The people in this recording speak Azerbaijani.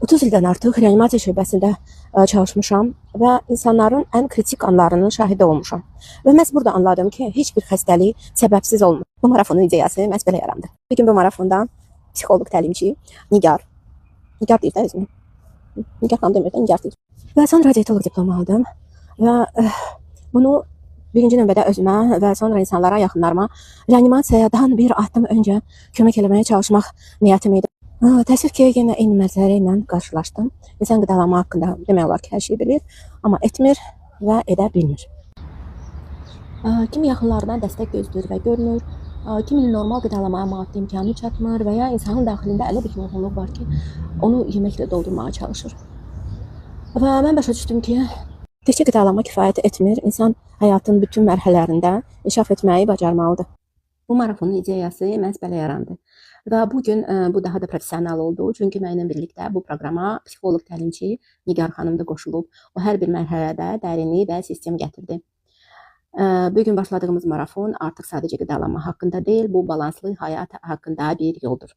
30 ildən artıq reanimasiya şöbəsində çalışmışam və insanların ən kritik anlarının şahidi olmuşam. Və məhz burada anladım ki, heç bir xəstəlik səbəbsiz olmur. Bu marafonun ideyası məhz belə yarandı. Bir gün bu marafonda psixoloq təlimçi Nigar, Nigar deyir də özünü. Nigar xanım demir də, Nigar deyir. Və sonra diyetoloq diplomu aldım və bunu birinci növbədə özümə və sonra insanlara, yaxınlarıma reanimasiyadan bir addım öncə kömək eləməyə çalışmaq niyyətim idi. Təəssüf ki, yenə eyni məsələ ilə qarşılaşdım. İnsan qidalanma haqqında demək olar ki, hər şeyi bilir, amma etmir və edə bilmir. Kimi yaxınlarından dəstək gözləyir və görmür, kiminin normal qidalanmaya maddi imkanı çatmır və ya insanın daxilində elə bir yorğunluq var ki, onu yeməklə doldurmağa çalışır. Və mən başa düşdüm ki, təkcə qidalanma kifayət etmir. İnsan həyatın bütün mərhələlərində inkişaf etməyi bacarmalıdır. Bu marafonun ideyası məhz belə yarandı. Və bu gün bu daha da professional oldu. Çünki mənimlə birlikdə bu proqrama psixoloq təlimçi Nigar xanım da qoşulub. O hər bir mərhələdə dərinlik və sistem gətirdi. Bu gün başladığımız marafon artıq sadəcə qidalanma haqqında deyil, bu balanslı həyat haqqında bir yoldur.